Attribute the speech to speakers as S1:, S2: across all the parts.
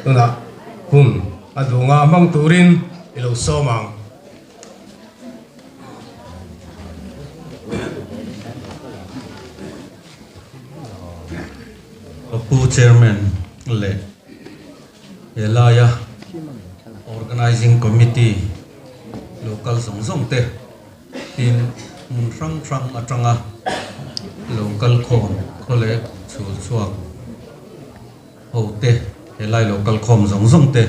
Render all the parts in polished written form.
S1: Tunah hun a duh nga hmang turin i lo sawm ang.
S2: Pu Chairman leh helaia Organizing Committee local zawng zawng te tin hmun hrang hrang atanga local khawm khawleh chhul chhuak ho te helai local khawm zawng zawng te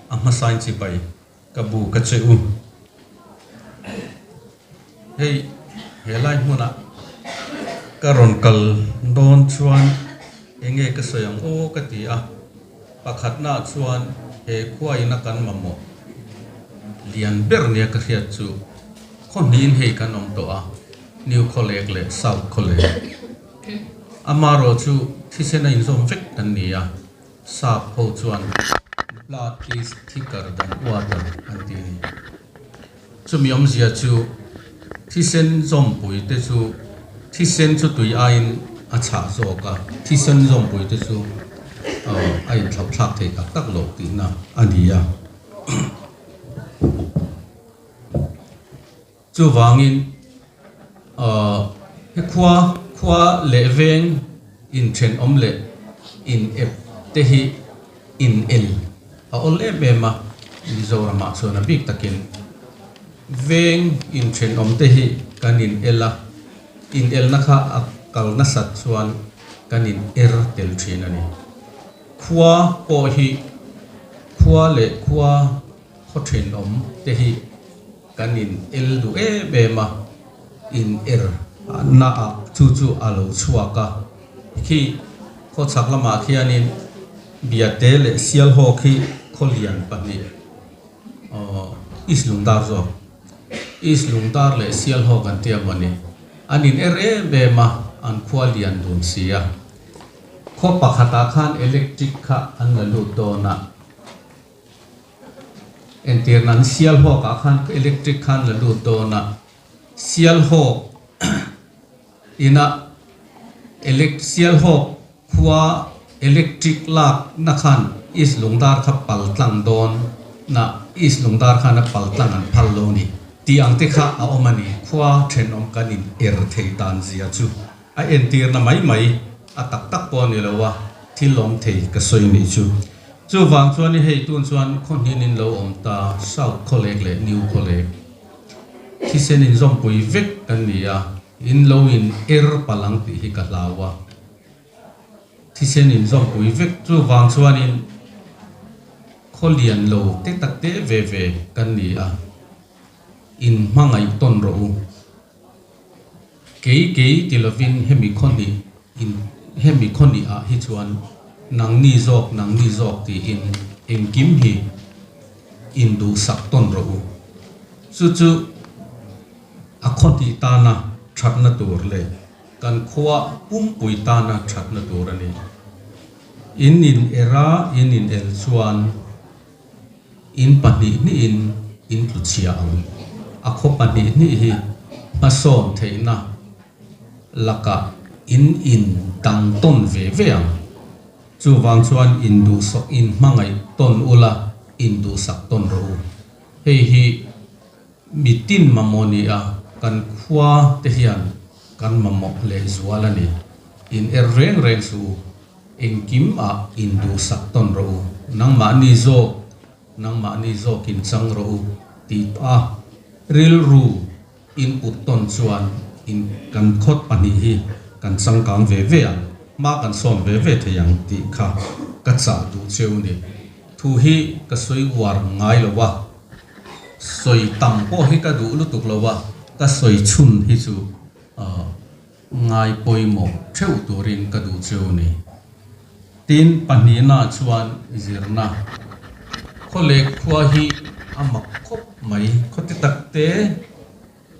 S2: a hmasain chibai ka bu ka che u. Hei helai hmunah ka rawn kal dawn chuan enge ka sawi ang aw ka ti a, pakhatnaah chuan he khuaina kan mamawh lian ber nia ka hriat chu khaw hnihin hei kan awm tawh a, New Khawlek leh South Khawlek. Amaherawh chu thisen a inzawm vek kan ni a. Sap ho chuan blood is thicker than water an ti a ni. Chumi awmzia chu thisen zawmpui te chu thisen chu tui aiin a chhah zawk a, thisen zawmpui te chu a inthlauh thlak thei tak tak loh tihna a ni a. Chuvangin he khua khua leh veng inthenawm leh in ep te hi in el a awl em em a, Mizoramah chuan a bik takin veng inthenawm te hi kan in el a, in elna kha a kal nasat chuan kan in er tel thin a ni. Khua pawh hi khua leh khua khaw thenawm te hi kan in el duh em em a, in er na ah chu chu a lo chhuak a, khi khawchhak lamah khianin Biate leh Sialhawk hi Khawlian pahnih aw East Lungdar zawk East Lungdar leh Sialhawk an tia mawni an in er em em a, an khua lian dun si a, khaw pakhatah khan electric kha an la lut dawn a. Entir nan Sialhawk ah khan electric khan la lut dawn a, Sialhawk ina elec Sialhawk khua electric lak na khan East Lungdar kha pal tlang dawn na East Lungdar khan a pal tlang an phal lo ni tih ang te kha a awm a ni. Khua thenawm kan in er thei dan zia chu a entirna mai mai a tak tak pawh a ni lo a, thil awm thei ka sawi nih chu. Chuvang chuan i hei tun chuan khaw hnin in lo awm ta, South Khawlek leh New Khawlek thisen inzawmpui vek kan ni a, in lo in er palh ang tih hi ka hlau a, thisen inzawmpui vek chuvang chuanin khaw lian lo te tak te ve ve kan ni a, in hmangaih tawn rawh u. Kei kei ti lovin hemi khawhnih in hemi khawhnih ah hi chuan nangni zawk nangni zawk tiin engkim hi induhsak tawn rawh u. Chu chu a khawhnih tana thatna tur leh kan khua pumpui tana thatna tur a ni. In in era in in el chuan. In pahnih hnihin in tlu chhia ang. A khaw pahnih hnih hi hmasawn theihna lakah in in dang tawn ve ve ang. Chuvang chuan in duhsawk in hmangaih tawn ula, in duhsak tawn rawh u. Hei hi mitin mamawh ni a, kan khua te hian kan mamawh lehzual a ni. In er reng reng suh u. Engkim ah in duhsak tawn rawh u, nangmahni zawk, nangmahni zawk in chang rawh u tih a rilru in put tawn chuan in kan khawt pahnih hi kan changkang ve ve ang, hma kan sawn ve ve thei ang tih kha ka chah duh cheu ni. Thu hi ka sawi uar ngai lo a, sawi tam pawh hi ka duh lutuk lo a, ka sawi chhun hi chu ahh. Ngai pawimawh theuh turin ka duh cheu ni. Tin, pahnihna chuan zirna. Khawlek khua hi a mak khawp mai. Khawti takte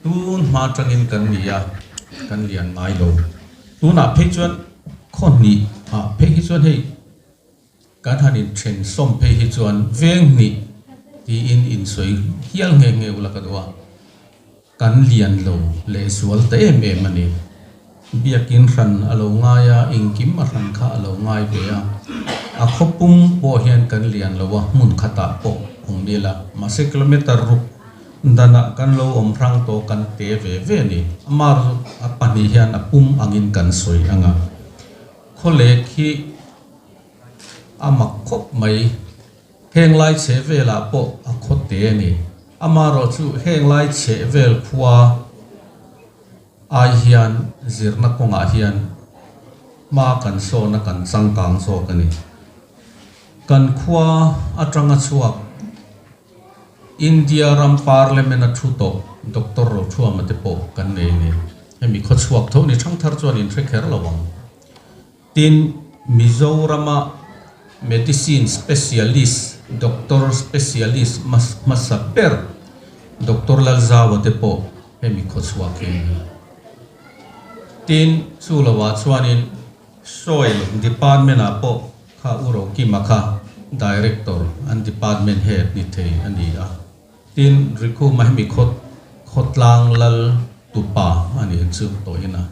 S2: tun hma atangin kan ni a, kan lian ngai lo. Tunah phei chuan khaw hnih ah phei hi chuan hei kan han inthen sawm phei hi chuan veng hnih tiin insawi hial nghe nghe ula ka duh a. Kan lian lo leh zual ta em em a ni. Biakin hran a lo ngai a, engkim a hran kha a lo ngai ve a. A khaw pum pawh hian kan lian lo a, hmun khatah pawh awm ila, mahse kilometre ruk danah kan lo awm hrang tawh kan te ve ve a ni. Amah a pahnih hian a pum angin kan sawi ang a, khawlek hi a mak khawp mai. Heng lai chhe velah pawh a khaw te a ni. Amaherawh chu heng lai chhe vel khua ai hian zirna kawngah hian hma kan sawn a kan changkang zawk a ni. Kan khua atanga chhuak India ram Parliament a thu tawh Doctor Rothuama te pawh kan nei a ni. Hemi khaw chhuak tho ni thangthar chuan in hre kher lo ang. Tin, Mizorama Medicine Specialist, Doctor Specialist hmasa ber Doctor Lalzaua te pawh hemi khaw chhuak hi a ni. Tin, chu lovah chuanin Soil Department-ah pawh kha U Rokima kha Director, an Department Head ni thei a ni a. Tin, Rikhuma hemi khaw khawtlang lal tupa a nih chu tawhin a.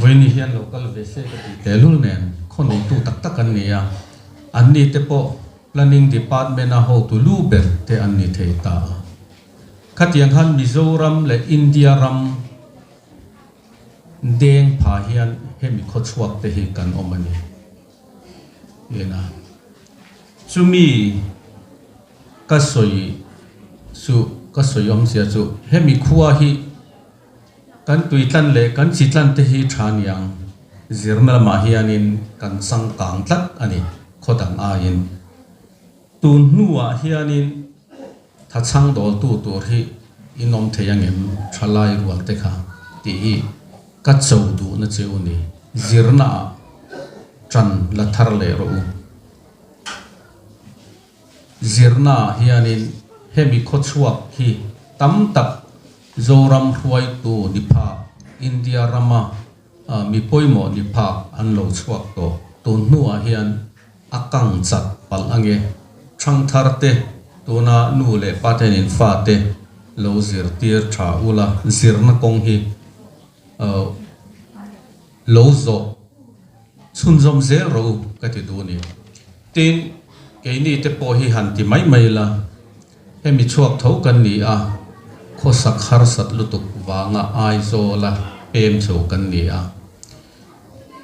S2: Vawiini hian lo kal ve se ka tih tehlul nen khaw neitu tak tak an ni a, anni te pawh Planning Department-a hotu lu ber te an ni thei ta a. Khatiang khan Mizoram leh India ram deng pha hian hemi khawchhuak te hi kan awm a ni. Ena chumi ka sawi chu ka sawi awmzia chu hemi khua hi Kan tuitlan leh kan chitlan te hi tha niang zirna lamah hianin kan changkang tlat a ni, khaw dang aiin. Tun hnuah hianin thachhang dawltu tur hi in awm thei angem thalai rual te kha tih hi ka cho duhna che u ni, zirnaah tan la thar leh rawh u. Zirnaah hianin hemi khawchhuak hi tam tak Zoram hruaitu ni phak, India rama mi pawimawh ni phak an lo chhuak tawh. Tun hnuah hian a kang chat palh ange. Thangthar te tuna nu leh pa ten in fate lo zirtir tha ula, zirna kawng hi lo zawh chhunzawm zel rawh u ka ti duh a ni. Tin, keini te pawh hi han ti mai mai la, hemi chhuak tho kan ni a, khawsak harsat lutuk vanga Aizawla pem chho kan ni a.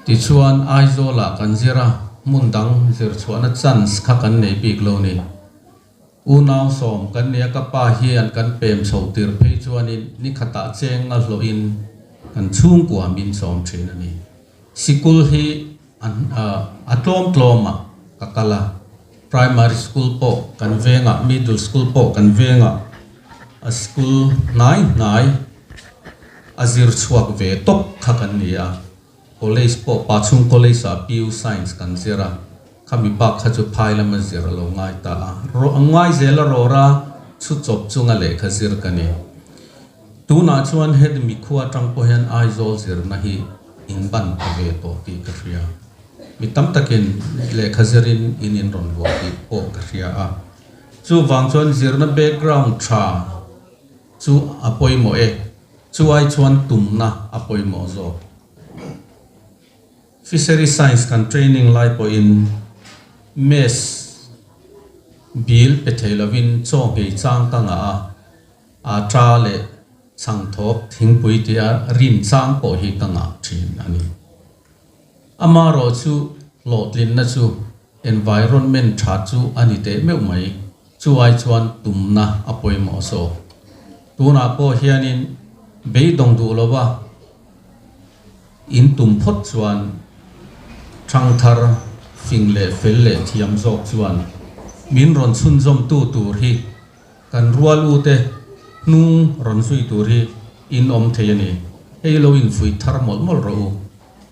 S2: Tichuan Aizawlah kan zir a, hmun dang zir chhuahna chance kha kan nei bik lo ni. Unau sawm kan nia ka pa hian kan pem chho tir phei chuanin ni khatah cheng a hlawhin kan chhungkua min sawm thin a ni. Sikul hi a tlawm tlawmah ka kal a, primary school pawh kan vengah, middle school pawh kan vengah a school hnai hnai a zir chhuak ve tawp kha kan ni a. College pawh Pachhung College ah PU Science kan zir a, khami bak kha chu phai lama zir a lo ngai ta a. Rawh a ngai zel a rawr a, chhu chawp chunga lehkha zir ka ni. Tunah chuan heti mikhua atang pawh hian Aizawl zirna hi in ban pha ve tawh tih ka hria. Mi tam takin lehkha zirin in in rawn luah tih pawh ka hria a. Chuvang chuan zirna background tha chu a pawimawh e. Chu ai chuan tumna a pawimawh zawk. Fishery Science kan training lai pawhin mess bil pe thei lovin chaw nghei chang ka ngah a, atta leh chhangthawp thingpui tia rin chang pawh hi ka ngah thin a ni. Amaherawh chu hlawhtlinna chu environment tha chu a ni teh meuh mai. Chu ai chuan tumna a pawimawh zawk. Tunah pawh hianin beidawng duh lova in tum phawt chuan thangthar fing leh fel leh thiam zawk chuan min rawn chhunzawmtu tur hi kan rual u te hnung rawn zui tur hi in awm thei a ni. Hei lo infuih thar mawlh mawlh rawh u.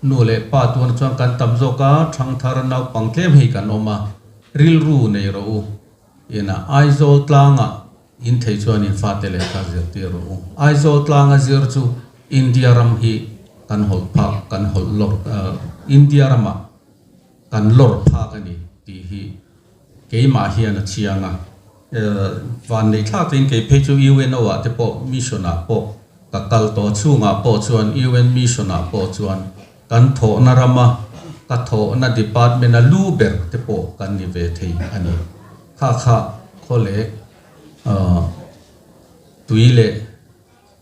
S2: Nu leh pa tuan chuan kan tam zawk a, thangthar naupang tlem hei kan awm a. Rilru nei rawh u. Ina Aizawl tlanga in thei chuan in fate lehkha zirtir rawh u. Aizawl tlanga zir chu India ram hi kan hawlh phak, kan hawlh lawr, India ramah kan lawr phak a ni tih hi keimah hian a chiang a. Van neih thlak in kei phei chu UNO ah te pawh mission ah pawh ka kal tawh chhungah pawh chuan UN mission ah pawh chuan kan thawhna rama. Ka thawhna department a lu ber te pawh kan ni ve thei a ni. Kha kha khawlek tui leh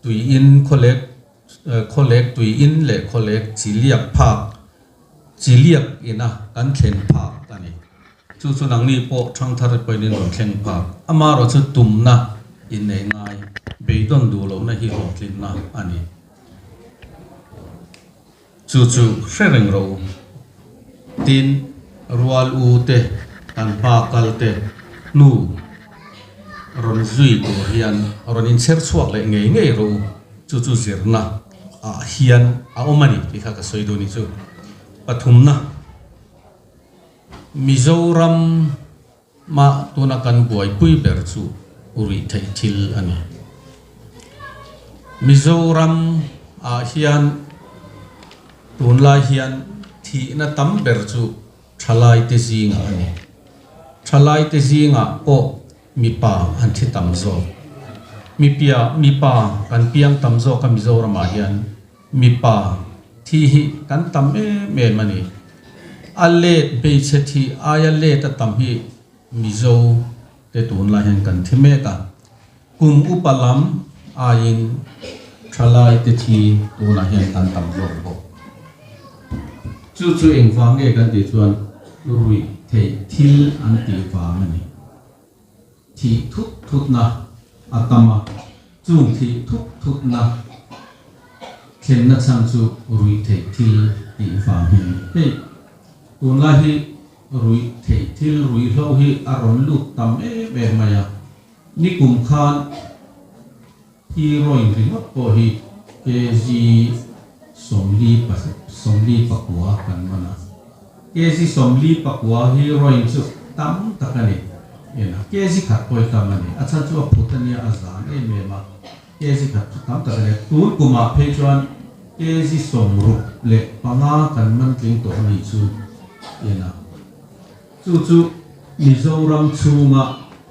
S2: tui in khawlek khawlek tui in leh khawlek chi liak phak chi liak ina kan thlen phak a ni. Chu chu nangni pawh thangthar pawhin in rawn thleng phak. Amaherawh chu tumna inneih ngai beidawn duh lohna hi hlawhtlinna a ni. Chu chu hre reng rawh u. Tin, rual u te, kan hma kal te hnu rawn zui tur hian rawn inchher chhuak leh ngei ngei rawh u. Chu chu zirna ah hian a awm a ni tih kha ka sawi duh ni chu. Pathumna, Mizoram mah tuna kan buaipui ber chu urih theih thil a ni. Mizoram ah hian tunlai hian thihna tam ber chu thalai te zingah a ni. Thalai te zingah pawh mipa an thi tam zawk. Mipia mipa kan piang tam zawk a Mizoram ah hian mipa thi hi kan tam em em a ni. A let hmeichhe thih aia let a tam hi Mizo te tunlai hian kan thi mek a. Kum upa lam aiin thalai te thi tunah hian kan tam zawk bawk. Chu chu engvang nge kan tih chuan ruih theih thil an tih vang a ni. Thih thut thutna a tam a, chung thih thut thutna thlenna chhan chu ruih theih thil tih vang hi a ni. Hei tunlai hi ruih theih thil ruihhlo hi a rawn lut tam em em mai a, nikum khan heroin ringawt pawh hi kg 49 kan man a, kg 49 heroin chu tam tak a ni en a, kg khat pawh hi tam a ni, a chhan chu a phut a nia a zan em em a, kg khat chu tam tak a ni a, tun kumah phei chuan kg 65 kan man tling tawh a nih chu en a. Chu chu Mizoram chhunga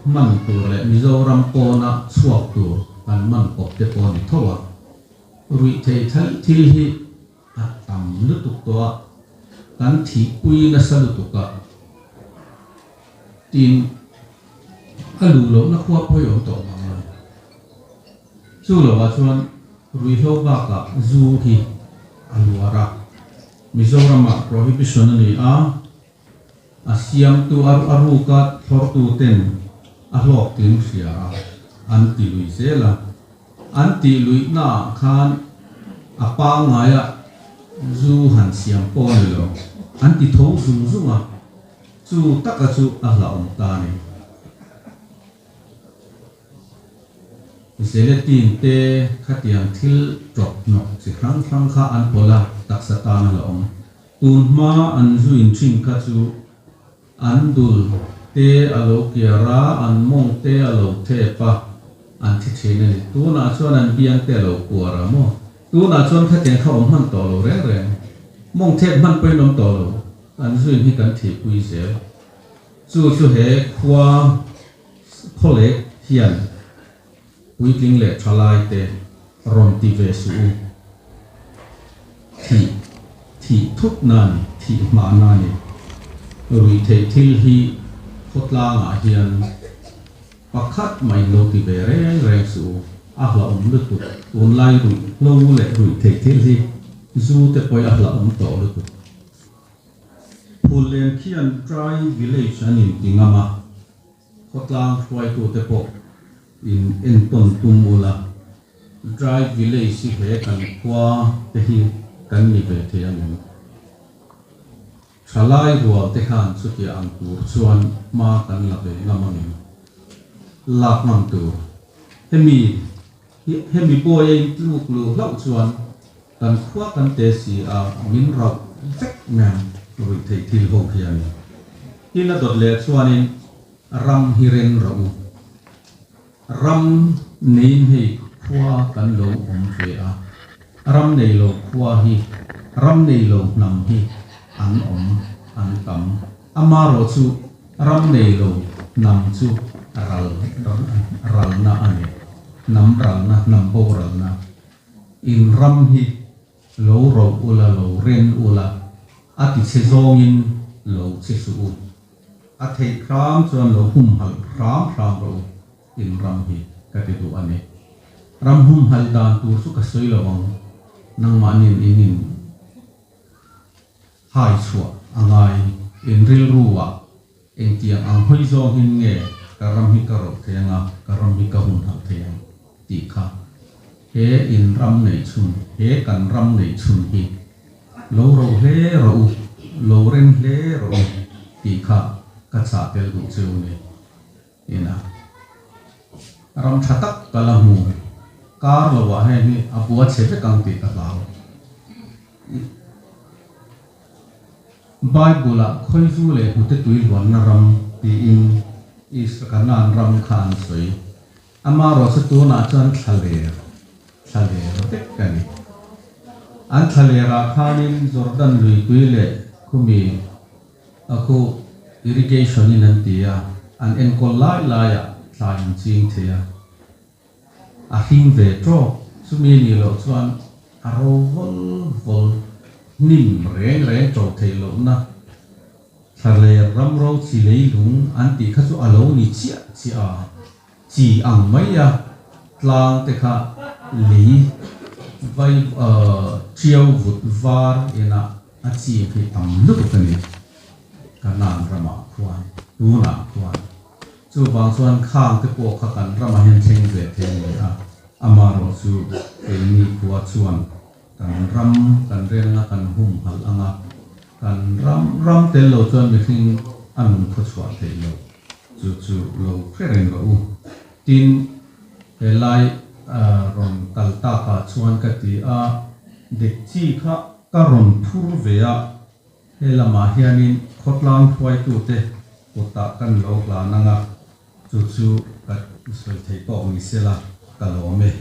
S2: hman tur leh Mizoram pawna chhuak tur kan man kawp te pawh a ni tho a. Ruihtheih thil hi a tam lutuk tawh a, kan thihpui nasa lutuk a, tin a luh lohna khua pawh hi awm tawh mang lo. Chu lovah chuan ruihhlo bakah zu hi a luar a, Mizoramah prohibition a ni a. A siamtu a ruka thlawrtu ten a hlawk tling hria a, an ti lui zel a. An tih luihnaah khan a pangngaia zu han siam pawh a ni lo, an ti tho zung zung a, chu taka chu a hlauhawm ta a ni. Gelatin te khatiang thil ṭawp hnawk chi hrang hrang kha an pawlh a, taksa tan a hlauhawm. Tun hma an zu in thin kha chu an dul te a lo kiar a, an mawng te a lo thep a, an thi thin a ni. Tunah chuan an biang te a lo kuar a maw? Tunah chuan khatiang kha awm hman tawh lo reng reng. Mawng thep hman pawhin awm tawh lo. An zu in hi kan thihpui zel. Chu chu he khua khawlek hian Puitling leh thalai te rawn ti ve suh u. Thih, thih thut na ni, thih hma na ni. Ruihtheih thil hi khawtlangah hian pakhat mai lo ti ve reng reng suh u. A hlauhawm lutuk. Tunlai ruihhlo leh ruihtheih thil hi zu te pawhin a hlauhawm tawh lutuk. Phullen khian dry village an inti ngam a. Khawtlang hruaitute pawh in entawn tum ula, Dry Village hi he kan khua te hi kan ni ve thei ang em? Thalai rual te khan chutia ang tur chuan hma kan la ve ngam ang em? Lak ngam tur. Hemi hemi bawi a intluk luh hlauh chuan kan khua kan te si a min rauh vek mai ang ruihtheih thil ho hian. Tin a dawt leh chuanin ram hi ren rawh u. Ram neiin hei khua kan lo awm ve a, ram nei lo khua hi, ram nei lo hnam hi an awm an tam. Amaherawh chu ram nei lo hnam chu ral ralna a ni, hnam ralna, hnam boralna. In ram hi lo roh ula, lo ren ula. A ti che zawngin lo che suh u. A theih hram chuan lo humhalh hram hram rawh u, in ram hi ka ti duh a ni. Ram humhalh dan tur chu ka sawi lo ang, nangmahniin in in hai chhuah a ngai, in rilru ah Engtiang ang hawi zawngin nge ka ram hi ka rawh thei anga, ka ram hi ka hunhalh thei ang tih kha he in ram neih chhun, he kan ram neih chhun hi lo roh hle rawh u, lo rem hle rawh u tih kha ka chah tel duh cheu ni. Ina ram tha tak ka la hmu, kar lovah heng hi a bua chhe vek ang tih ka hlau. Bible-ah khawizu leh hnute tui luanna ram tiin Israel-Kanaan ram kha an sawi. Amaherawhchu tunah chuan thlaler, thlaler vek a ni. An thlalerah khanin Jordan luipui leh khumi a khu irrigation-in an ti a, an enkawl lai laiah thla inching thei a. A hring ve tawk, chumi nih loh chuan a ro vawl vawl hnim reng reng to theih lohna thlaler ram ro chi leilung an tih kha chu a lo ni chiah chiah a, chi ang mai a tlang te kha lei vai tiau vut var inah a chi hi tam lutuk a ni Kanan ramah khuan tunah khuan. Chuvang chuan khang te pawh kha kan ramah hian thleng ve thei a ni a, amaherawh chu keini khua chuan kan ram kan relna kan humhalh ang a, kan ram ram tel lo chuan mihring a nun khawchhuah theih loh chu chu lo hre reng rawh u. Tin, helai rawn kal takah chuan ka ti a, dekchi kha ka rawn phur ve a, He lamah hianin khawtlang hruaitute kutah kan lo hlan ang a, chu chu ka sawi thei tawk ni sela ka lawm e.